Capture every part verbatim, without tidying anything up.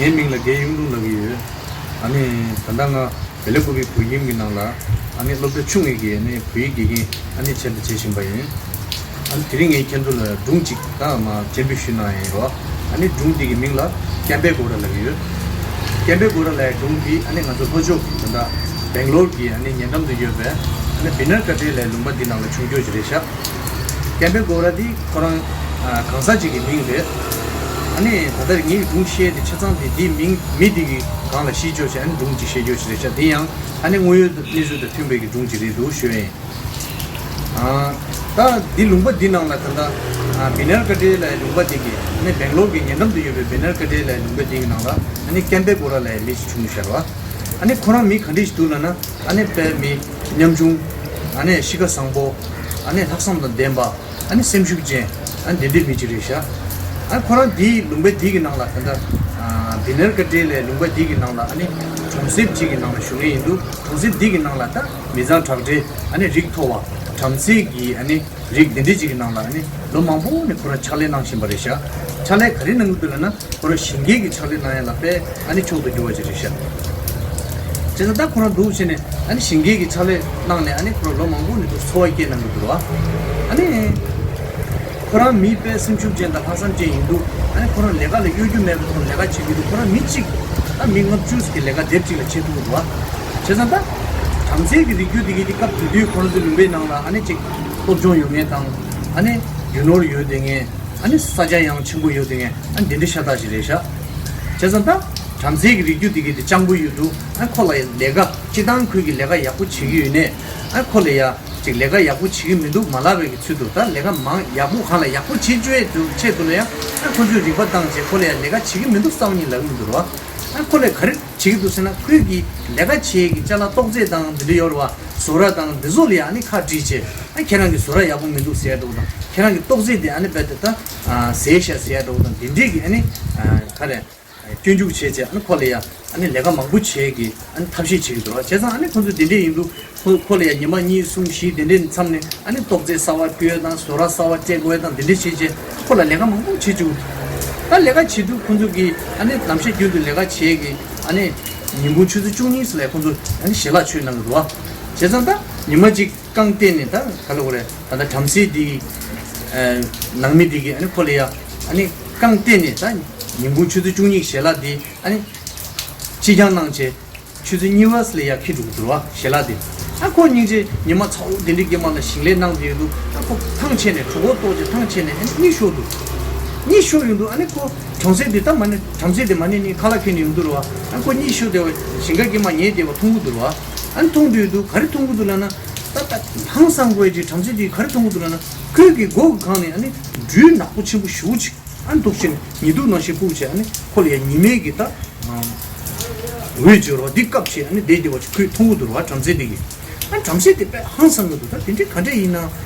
ངའི་མིང་ལ་རྒན་གཡུང་དྲུང་ལབ་ཀྱི་ཡོད། ཨ་ནི་ད་ལྟ་ང་བེ་ལེ་ཀོ་པི་བོད་ཁྱིམ་གྱི་ནང་ལ་ཨ་ནི་སློབ་གྲྭ་ཆུང་ངུ་གི་ཨ་ནི་བོད་ཡིག་དགེ་རྒན་ཨ་ནི་བྱས་པ་བྱེད་བཞིན་པ་ཡིན། ཨ་ནི་དེ་རིང་ངས་ཁྱེད་ཚོ་ལ་སྒྲུང་གཅིག་དང་མ་སྤྱན་འབུལ་ཞུ་གནང་ཡིན་རོགས། ཨ་ནི་སྒྲུང་འདི་གི་མིང་ལ་སྐྱམ་པའི་སྒོ་ར་ལབ་ཀྱི་ཡོད། སྐྱམ་པའི་སྒོ་ར་ལབ་ཡའི་སྒྲུང་འདི་ཨ་ནི་ང་ཚོ་ལྷོ་ཕྱོགས་ཀྱི་ད་ལྟ་སྦེང་ལོར་གྱི་ཨ་ནི་ཉེ་འགྲམ་དུ་ཡོད་པའི་ཨ་ནི་བི་ནར་ཀ་ཏྲེ་ལབ་ཡའི་ལུང་པ་འདི་ནང་ལ་བྱུང་རྒྱུ་ཞིག་རེད་ཤག་སྐྱམ་པའི་སྒོ་ར་འདི་ཁོ་རང་ཨ་གང་ཟག་ཅིག་གི་མིང་རེད། ཨ་ནི་ད་ལྟ་ངའི་སྒྲུང་བཤད་དེ་ཆ་ཚང་དེ་འདིའི་མིང་མི་འདི་གི་སྒང་ལ་གཤིས་ཕྱོགས་ཤིག་ཨ་ནི་སྒྲུང་ཅིག་བཤད་རྒྱུ་ཞིག་རེད་ཤག་དེ་ཡང་ཨ་ནི་དངོས་ཡོད་གནས་ཚུལ་དང་མཐུན་པའི་གི་སྒྲུང་ཅིག་རེད་འདུག་ཞུ་ཡིན། ཨ། ད་འདི་ལུང་པ་འདི་ནང་ལ་ད་ལྟ་ཨ་བི་ནར་ཀ་ཏྲེ་ལབ་ཡའི་ལུང་པ་འདི་གི་ཨ་ནི་སྦེང་ལོར་གྱི་ཉེ་འགྲམ་དུ་ཡོད་པའི་བི་ནར་ཀ་ཏྲེ་ལབ་ཡའི་ལུང་པ་འདི་གི་ནང་ལ་ཨ་ནི་སྐྱམ་པའི་སྒོ་ར་ལབ་ཡའི་མི་ཞིག་བྱུང་ཤག་ར། ཨ་ནི་ཁོ་རང་མི་ག་འདྲ་ཞིག་འདུག་ལབ་ན་ཨ་ནི་དཔེ་མི་ཉམ་ཆུང་། ཨ་ནི་གཤིས་ཀ་བཟང་པོ། ཨ་ནི་ལྷག་བསམ་དང་ལྡན་པ། ཨ་ནི་སེམས་ཤུགས་ཅན། ཨ་ནི་འདི་འདྲའི་མི་ཅིག་རེད་ཤག་ཨ་ཁོ་རང་འདིའི་ལུང་པའི་འདི་གི་ནང་ལ་ད་ལྟ་ཨ་བི་ནར་ཀ་ཏྲེ་ལབ་ཡའི་ལུང་པ་འདི་གི་ནང་ལ་ཨ་ནི་གྲོང་གསེབ་ཅིག་གི་ནང་ལ་བཞུགས་མཁན་ཡིན་འདུག་གྲོང་གསེབ་འདི་གི་ནང་ལ་ད་མི་ཚང་དྲག་གྲས་ཨ་ནི་རིགས་མཐོ་བ། བྲམ་ཟེ་གི་ཨ་ནི་རིགས་འདི་འདྲ་ཅིག་གི་ནང་ལ་ཨ་ནི་ལོ་མང་པོ་ནས་ཁོ་རང་ཕྱག་ལས་གནང་བཞིན་པ་རེད་ཤག་ཕྱག་ལས་ག་རེ་གནང་གི་འདུག་ལབ་ན་ཁོ་རང་ཞིང་སྐྱེལ་གྱི་ཕྱག་ལས་གནང་ཡ་ལ་དཔེ་ཨ་ནི་མཆོག་ཏུ་གྱུར་བ་ཅིག་རེད་ཤག་བྱས་ཙང་ད་ཁོ་རང་འདུག་བྱས་ནས་ཨ་ནི་ཞིང་སྐྱེལ་གྱི་ཕྱག་ལས་གནང་ནས་ཨ་ནི་ཁོ་རང་ལོ་མང་པོ་ནས་འདུག་འཚོ་བ་སྐྱེལ་གནང་གི་འདུག་ར། ཨ་ནི་ཁོ་རང་མི་དཔེ་སེམས་ཤུགས་ཅན་དང་ལྷག་བསམ་ཅན་ཡིན་འདུག་ཨ་ནི་ཁོ་རང་ལས་ཀ་ལ་གཡོ་སྒྱུ་མེད་པའི་ཐོག་ལས་ཀ་བྱེད་ཀྱི་འདུག་ཁོ་རང་མི་གཅིག་ད་མི་ལྔ་བཅུ་ཞིག་གི་ལས་ཀ་སྡེབ་གཅིག་ལ་བྱེད་ཐུབ་ཀྱི་འདུག་བ། བྱས་ཙང་ད་བྲམ་ཟེ་གི་རིགས་རྒྱུད་འདི་གི་དེ་སྐབས་དེ་དུས་ཁོ་རང་ཚོའི་ལུང་པའི་ནང་ལ་ཨ་ནི་གཅིག་སློབ་སྦྱོང་ཡོད་མཁན་དང་ཨ་ནི་རྒྱུ་ནོར་ཡོད་བསྡད་མཁན། ཨ་ནི་ས་ཆ་ཡང་ཆེན་པོ་ཡོད་དེ་ངས་ཨ་འདི་འདྲ་ཤ་སྟག་ཅིག་རེད་ཤག་བྱས་ཙང་ད་བྲམ་ཟེ་གི་རིགས་རྒྱུད་འདི་གི་དེ་སྤྱང་པོ་ཡོད་འདུག་ཨ་ཁོ་ལ་ཡང་ལས་ཀ་སྤྱི་བཏང་ཁོས་ཀྱི་ལས་ཀ་ཡག་པོ་བྱེད་ཀྱི་ཡོད་ནས་ཨ་ཁོ་ལ་ཡ་ཅིག་ལས་ཀ་ཡག་པོ་བྱེད་ཀྱི་མི་འདུག་མ་ལབ་པའི་གི་ཚུལ་དུ་ད་ལས་ཀ་མང་ཡག་པོ་གང་ལ་ཡག་པོ་བྱེད་བཅུག་ཡས་འདུག་ཆེད་དུ་ལ་ཡ་ཨ་ཁོ་ཚོས་རིག་པ་བཏང་བྱས་ཁོ་ལ་ཡ་ལས་ཀ་བྱེད་ཀྱི་མི་འདུག་རྩ་བ་ཉིད་ལབ་ཀྱི་མི་འདུག་ར། ཨ་ཁོ་ལ་ག་རེ་བྱེད་ཀྱི་འདུག་ཟེར་ན་ཁོས་ཀྱི་ལས་ཀ་བྱེད་ཀྱི་ཅ་ལག་ཏོག་ཙེ་དང་འདི་འདྲ་ཡོད་རེད་བ། བཟོ་གྲྭ་དང་འདི་ཚོ་ལ་ཡ་ཨ་ནི་ཁ་བྲིས་བྱས་ཨ་ཁྱེད་རང་གི་བཟོ་གྲྭ་ཡག་པོ་མི་འདུག་ཟེར་ཡ་འདྲ་བོ་དང་ཁྱེད་རང་གི་ཏོག་ཙེ་དེ་ཨ་ནི་རྦད་དེ་ད་ཟས་ཤ་ཟེར་ཡ་འདྲ་བོ་དང་འདི་འདྲས་ཀྱི་ཨ་ནི་ག་རེ་སྐྱོན་འཇུག་བྱས་བྱས་ཨ་ནི་ཁོ་ལ་ཡ་ཨ་ནི་ལས་ཀ་མང་པོ་བྱེད་ཀྱི་ཨ་ནི་ཐབས་ཤེས་བྱེད་ཀྱི་འདུག་བ། བྱས་ཙང་ཨ་ནི་ཁོ་ཚོ་འདི་འདྲས་ཡིན་འདུག་ཁོ་ཁོ་ལ་ཡ་ཉི་མ་གཉིས་གསུམ་བཞི་དེ་འདྲས་མཚམས་ནས་ཨ་ནི་ཏོག་ཙེ་གསར་བ་བསྐྱོན་ཡ་དང་བཟོ་གྲྭ་གསར་བ་སྤྲད་དགོས་ཡ་དང་འདི་འདྲས་བྱས་བྱས་ཁོ་ལ་ལས་ཀ་མང་པོ་བྱེད་བཅུག་ད་ལས་ཀ་བྱེད་དུས་ཁོ་ཚོ་གིས་ཨ་ནི་ནམ་ཞག་རྒྱུན་དུ་ལས་ཀ་བྱེད་ཀྱི་ཨ་ནི་ཉིན་གུང་ཆུ་ཚོད་བཅུ་གཉིས་ཙམ་ལ་ཁོ་ཚོ་ཨ་ནི་ཞལ་ལག་མཆོད་གནང་གི་འདུག་བ། བྱས་ཙང་ད་ཉི་མ་གཅིག་རྐང་སྟེང་ནས་ད་ག་ལ་གོ་རེད་ད་ལྟ་བྲམ་ཟེ་འདི་ནང་མི་འདི་གིས་ཨ་ནི་ཁོ་ལ་ཡ་ཨ་ནི་རྐང་སྟེང་ནས་ད་ཉིན་གུང་ཆུ་ཚོད་བཅུ་གཉིས་ཞལ་ལག་འདི་ཨ་ནི་ཕྱི་འགྱངས་གནང་བྱས། ཆུ་ཚོད་གཉིས་པ་ཙམ་ལ་ཡར་འཁྱེར་འགྲོ་གི་འདུག་ར་ཞལ་ལག་དེ། ཨ་ཁོ་སྙིང་རྗེ་ཉི་མ་ཚ་བོ་དེ་འདྲའི་དཀྱིལ་མ་ལ་ཞིང་ལས་གནང་བསྡད་ཡོད་འདུག་ཨ་ཁོ་ཐང་ཆད་ནས་གྲོད་ཁོག་ལྟོགས་བྱས་ཐང་ཆད་ནས་ཨ་ནི་གཉིད་ཤོར་འདུག་གཉིད་ཤོར་ཡོང་འདུག་ཨ་ནི་ཁོ་གྲོང་གསེབ་དེ་ད་མ་ཎི་བྲམ་ཟེ་དེ་མ་ཎི་ནི་ཁ་ལག་ཁྱེར་ནས་ཡོང་འདུག་ར། ཨ་ཁོ་གཉིད་ཤོར་བསྡད་པ་ཞིང་ཁ་དཀྱིལ་མ་ཉལ་བསྡད་པ་མཐོང་གི་འདུག་ར། ཨ་ནི་མཐོང་འདུག་ག་རེ་མཐོང་གི་འདུག་ལབ་ན། ད་ད་ཧང་སང་དགོས་ཀྱི་བྲམ་ཟེ་དེ་ག་རེ་མཐོང་གི་འདུག་ལབ་ན། ཁོས་ཀྱི་མགོ་གི་སྒང་ནས་ཨ་ནི་སྦྲུལ་ནག་པོ་ཆེན་པོ་ཞེ་པོ་ཅིག་ཨ་ནི་འདུག་བྱས་ནས་ཉི་གདུགས་ནང་བཞིན་སྤུབས་བྱས་ཨ་ནི་ཁོ་ལ་ཡ་ཉི་མའི་གི་ད་འོད་འཇོ་རོ་འདི་བཀབ་བྱས་ཨ་ནི་བསྡད་བསྡད་པ་ཅིག་ཁོས་མཐོང་གི་འདུག་ར་བ་བྲམ་ཟེ་འདི་གིས། ཨ་བྲམ་ཟེ་དེ་དཔེ་ཧང་སང་གི་འདུག་ད་དེ་འདྲའི་ག་འདྲས་ཡིན་ན་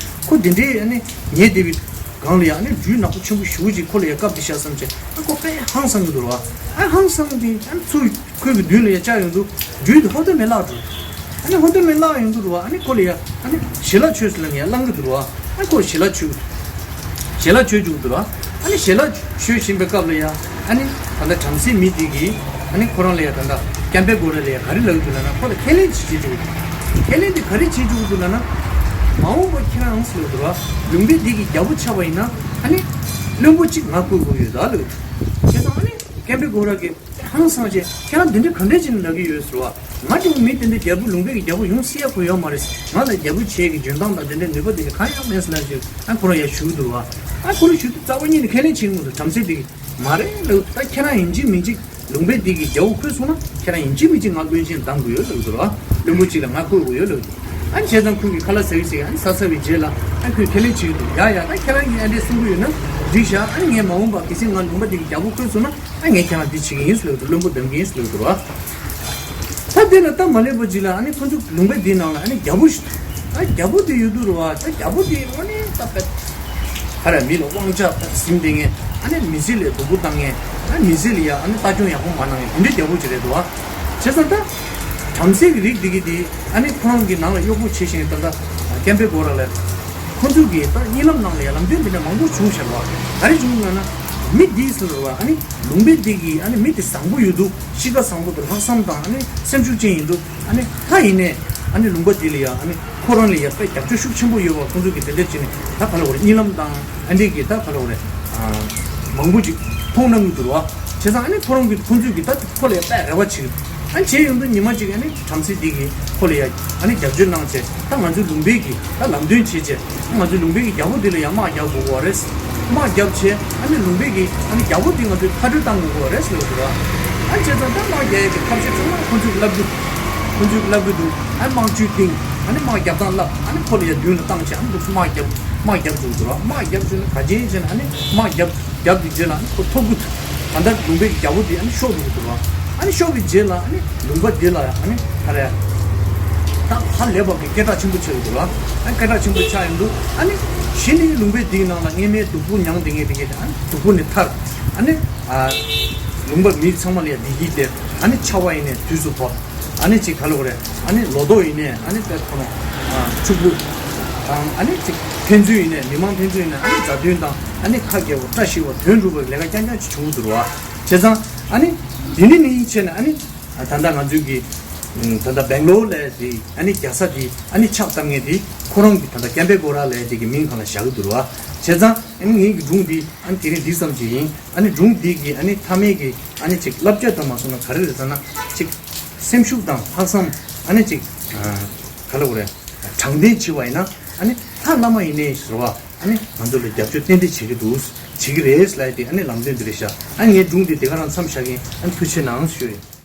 ཁོ་དེ་འདྲའི་ཨ་ནི་ཉལ་བསྡད་པའི་སྒང་ལ་ཡ་ཨ་ནི་སྦྲུལ་ནག་པོ་ཆེན་པོ་ཞེ་པོ་ཅིག་ཁོ་ལ་ཡ་བཀབ་བསྡད་ཤག་བསམ་བྱས་ཨ་ཁོ་དཔེ་ཧང་སང་གི་འདུག་ར་བ། ཨ་ཧང་སང་དེ་ཨ་ནི་ཚུར། ཁོའི་གི་མདུན་ལ་ཡ་བཅར་ཡོང་དུས་སྦྲུལ་དེ་ཧོ་ཏེ་མེ་བརླག་འགྲོ། ཨ་ནི་ཧོ་ཏེ་མེ་བརླག་ཡོང་དུས་རུ་བ་ཨ་ནི་ཁོ་ལ་ཡ་ཨ་ནི་ཞལ་ལག་མཆོད་ཟེར་ལབ་ནས་ཡ་བླངས་གི་འདུག་རུ་བ། ཨ་ནི་ཁོ་ཞལ་ལག་མཆོད། ཞལ་ལག་མཆོད་བཅུག་འདུག་རུ་བ། ཨ་ནི་ཞལ་ལག་མཆོད་བཞིན་པའི་སྐབས་ལ་ཡ་ཨ་ནི་ད་ལྟ་བྲམ་ཟེ་མི་དེ་གིས་ཨ་ནི་ཁོ་རང་ལ་ཡ་ད་ལྟ་སྐྱམ་པའི་སྒོ་ར་ལ་ཡ་ག་རེ་ལབ་ཀྱི་འདུག་ལབ་ན་ཁོ་ལ་ཁས་ལེན་ཅིག་བྱེད་བཅུག་འདུག་ཁས་ལེན་དེ་ག་རེ་བྱེད་བཅུག་འདུག་ལབ་ན། མ་འོངས་པ་ཁྱེད་རང་ཟེར་ལབ་འདུག་རུ་བ། ལུང་པའི་འདི་གི་རྒྱལ་པོ་ཆགས་པ་ཡིན་ན་ཨ་ནི་བློན་པོ་གཅིག་ང་བསྐོ་དགོས་ཡོད་ད་ལབ། བྱས་ཙང་ཨ་ནི་སྐྱམ་པའི་སྒོ་ར་གིས། ཧང་སང་བྱས་ཁྱེད་རང་འདི་འདྲ་ག་འདྲས་བྱས་ནས་ལབ་ཀྱི་ཡོད་ཟེར་བ། ང་འདྲ་བོ་མི་དེ་འདྲ་རྒྱལ་པོ་ལུང་པའི་གི་རྒྱལ་པོ་ཡོང་སྲིད་ཡ་ཁོ་ཡོད་མ་རེད། ང་ལ་རྒྱལ་པོ་བྱེད་ཀྱི་འཇོན་ཐང་དང་དེ་འདྲའི་ནུས་པ་དེ་འདྲ་གང་ཡང་མེད་ཟེར་ལབ་ཅིག་ཨ་ཁོ་རང་ཡར་ཞུ་གི་འདུག་བ། ཨ་ཁོ་རང་ཞུ་དུས་རྩ་བ་ཉིད་ནས་ཁས་ལེན་བྱེད་ཀྱི་མི་འདུག་བྲམ་ཟེ་དེ་གིས་མ་རེད་ལབ། ད་ཁྱེད་རང་ཡིན་གཅིག་མིན་གཅིག་ལུང་པའི་དེ་གི་རྒྱལ་པོ་བསྐོས་སོང་ན་ཁྱེད་རང་ཡིན་གཅིག་མིན་གཅིག་ང་བློན་ཆེན་བདམས་དགོས་ཡོད་ལབ་ཀྱི་འདུག་བ། བློན་པོ་གཅིག་ལ་ང་བསྐོ་དགོས་ཡོད་ལབ་ཀྱི་འདུག་ཨ་བྱས་ཙང་ཁོས་གི་ཁ་ལག་ཟ་གི་ཟ་གི་ཨ་ནི་ཟ་ཚར་བའི་རྗེས་ལ་ཨ་ཁོས་ཁས་ལེན་བྱེད་ཀྱི་འདུག་ཡ་ཡ་ད་ཁྱེད་རང་གིས་ཨ་འདྲས་གསུང་གི་ཡོད་ན་འགྲིག་ཤག་ཨ་ནི་ངས་མ་འོངས་པ་གལ་སྲིད་ང་ལུང་པ་དེ་གི་རྒྱལ་པོ་བསྐོས་སོང་ན། ཨ་ངས་ཁྱེད་རང་འདི་བྱེད་ཀྱི་ཡིན་ཟེར་ལབ་འདུག་བློན་པོ་བདམས་ཀྱི་ཡིན་ཟེར་ལབ་འདུག་ར། ད་དེ་ལ་སྟབས་མ་ལེགས་པ་ཅིག་ལ་ཨ་ནི་ཁོ་ཚོ་ལུང་པའི་འདི་ནང་ལ་ཨ་ནི་རྒྱལ་པོ་ཞིག་ད་རྒྱལ་པོ་དེ་ཡོད་འདུག་ར་བ། ད་རྒྱལ་པོ་དེ་དངོས་གནས་ད་དཔེ་ཧ་ར་མི་ལ་དབང་ཆ་ཟིན་བསྡད་མཁན། ཨ་ནི་མི་ཚེ་ལ་སྡུག་པོ་བཏང་མཁན། ཨ་མི་ཚེ་ལ་ཡ་ཨ་ནི་ལྟ་སྐྱོང་ཡག་པོ་མ་གནང་མཁན་དེ་འདྲའི་རྒྱལ་པོ་ཅིག་རེད་འདུག་བ། བྱས་ཙང་ད་བྲམ་ཟེ་གི་རིགས་འདི་གི་དེ་ཨ་ནི་ཁོ་རང་གི་ནང་ལ་གཡོག་པོ་བྱེད་བཞིན་ད་ལྟ་སྐྱམ་པའི་སྒོ་ར་ལ། ཁོ་ཚོས་གི་ད་གཉིད་ལམ་ནང་ལ་ཡ་ལམ་སྟོན་དེ་འདྲ་མང་པོ་བྱུང་ཤག་བ། ག་རེ་བྱུང་ལབ་ན། མི་འདིས་ཟེར་བ་ཨ་ནི་ལུང་པའི་འདི་གི་ཨ་ནི་མི་དེ་བཟང་པོ་ཡོད་འདུག་གཤིས་ཀ་བཟང་པོ་དང་ལྷག་བསམ་དང་ཨ་ནི་སེམས་ཤུགས་ཅན་ཡིན་འདུག་ཨ་ནི་ད་ཡིན་ནས་ཨ་ནི་ལུང་པ་འདི་ལ་ཡ་ཨ་ནི་ཁོ་རང་ལ་ཡ་དཔེ་རྒྱབ་སྐྱོར་ཤུགས་ཆེན་པོ་ཡོད་པ་ཁོང་ཚོ་གི་དེ་འདྲ་བྱས་ནས་ད་ག་ལ་བ་རེད། གཉིད་ལམ་དང་ཨ་འདི་གི་ད་ག་ལ་བ་རེད། མང་པོ་ཅིག་མཐོང་གནང་གི་འདུག་ར། བྱས་ཙང་ཨ་ནི་ཁོ་རང་གི་ཁོང་ཚོས་གི་ད་ཁོ་ལ་ཡ་དཔེ་རེ་བ་བྱེད། ཨ་ནི་བྱས་ཡོང་དུས་ཉི་མ་གཅིག་ཨ་ནི་བྲམ་ཟེ་འདི་གིས་ཁོ་ལ་ཡ་ཨ་ནི་རྒྱབ་སྐྱོར་གནང་བྱས། ད་ང་ཚོའི་ལུང་པའི་གི་ད་ལམ་སྟོན་བྱེད་བྱས། ང་ཚོའི་ལུང་པའི་གི་རྒྱལ་པོ་འདི་ལ་ཡ་དམག་རྒྱག་དགོས་ཀྱི་རེད། དམག་རྒྱབ་བྱས་ཨ་ནི་ལུང་པའི་གི་ཨ་ནི་རྒྱལ་པོ་འདི་ང་ཚོས་མཐའ་སྐྲོད་བཏང་དགོས་ཀྱི་རེད་ཟེར་གྱི་འདུག་ར། ཨ་ནི་བྱས་ཙང་ད་དམག་རྒྱག་ཡས་ཀྱི་ཐབས་ཤེས་ཚང་མ་ཁོ་ཚོས་ལབ་རྒྱུ། ཁོ་ཚོས་ལབ་གི་འདུག་ཨ་ནི་དམག་ཇུས་བཏིང་། ཨ་ནི་དམག་རྒྱབ་སྟངས་ལབ། ཨ་ནི་ཁོ་ལ་ཡ་མདུན་ལ་བཏང་བྱས་ཨ་ནི་དམག་རྒྱབ། དམག་རྒྱབ་བཅུག་འདུག་ར། དམག་རྒྱབ་བཅུག་ནས་ག་ཅན་བྱས་ནས་ཨ་ནི་དམག་རྒྱབ། རྒྱབ་ཀྱི་རྗེས་ལ་ཨ་ནི་ཁོ་ཐོབ་གི་འདུག་ད་ལྟ་ལུང་པའི་རྒྱལ་པོ་དེ་ཨ་ནི་ཤོར་འགྲོ་གི་འདུག་ར། ཨ་ནི་ཤོར་བའི་རྗེས་ལ་ཨ་ནི་ལུང་པ་འདི་ལ་ཨ་ནི་ཧ་རེ་ད་ཧ་ལས་པ་གི་སྐད་གྲགས་ཆེན་པོ་ཆགས་ཀྱི་འདུག་ར། ཨ་ནི་སྐད་གྲགས་ཆེན་པོ་ཆགས་ཡོང་དུས་ཨ་ནི་གཞི་ནས་ལུང་པའི་འདིའི་ནང་ལ་སྔས་མའི་སྡུག་ཕུག་མྱངས་ཏེ་ངས་དེ་གས་ཨ་ནི་སྡུག་ཕུག་ནས་ཐར། ཨ་ནི་ཨ་ལུང་པ་མི་ཚང་མ་ལ་ཡ་བདེ་སྐྱིད་སྟེར། ཨ་ནི་ཆར་པ་ཡིན་ནའི་དུས་སུ་བབས། ཨ་ནི་ཅིག་ག་ལ་བ་རེད། ཨ་ནི་ལོ་ཏོག་ཡིན་ནའི་ཨ་ནི་དཔེ་ཁོ་ན་ཕྱུག་པོ་དང་ཨ་ནི་ཅིག་ཕན་ཚུན་ཡིན་ནའི་མི་མང་ཕན་ཚུན་ཡིན་ནའི་ཨ་ནི་མཛའ་མཐུན་དང་ཨ་ནི་ཁ་གྱེས་པ་བཀྲ་ཤིས་པ་དོན་འགྲུབ་པའི་ལས་ཀ་རྐྱང་རྐྱང་ཅིག་བྱུང་གི་འདུག་ར། བྱས་ཙང་ཨ་ནི་འདི་ནི་ནི་བྱས་ནས་ཨ་ནི་ད་ལྟ་ང་ཚོའི་གི་ད་ལྟ་སྦེང་ལོར་ལས་དེ་ཨ་ནི་རྒྱལ་ས་དེ་ཨ་ནི་ཕྱག་བཏབ་མཁན་དེ་ཁོ་རང་གི་ད་ལྟ་ཀེམ་པེ་གོ་ར་ལས་དེ་གི་མིང་གང་ལ་བཞག་གི་འདུག་ར། བྱས་ཙང་ཨ་ནི་ངེད་ཀྱི་སྒྲུང་འདི་ཨ་ནི་དེ་རིང་འདི་ཙམ་ཅིག་ཡིན། ཨ་ནི་སྒྲུང་འདི་གི་ཨ་ནི་མཐའ་མའི་གི་ཨ་ནི་ཅིག་བསླབ་བྱ་དང་མ་སོང་ན་ག་རེ་རེད་ཟེར་ན་ཅིག་སེམས་ཤུགས་དང་ལྷག་བསམ་ཨ་ནི་ཅིག་ག་ལ་བ་རེད། དྲང་བདེན་བྱེད་པ་ཡིན་ན་ཨ་ནི་ལྷ་བླ་མ་ཡིན་ནའི་ཟེར་བ་ཨ་ནི་ང་ཚོ་ལ་རྒྱབ་སྐྱོར་ཏན་ཏན་བྱེད་ཀྱི་འདུག་བྱེད་ཀྱི་རེད་ལབ་ཡ་དེ་ཨ་ནི་ལམ་སྟོན་འདི་རེད་ཤག་ཨ་ནི་ངའི་སྒྲུང་འདི་དེ་ག་རང་མཚམས་བཞག་གིན་ཨ་ནི་ཐུགས་རྗེ་གནང་ཞུ་ཡིན།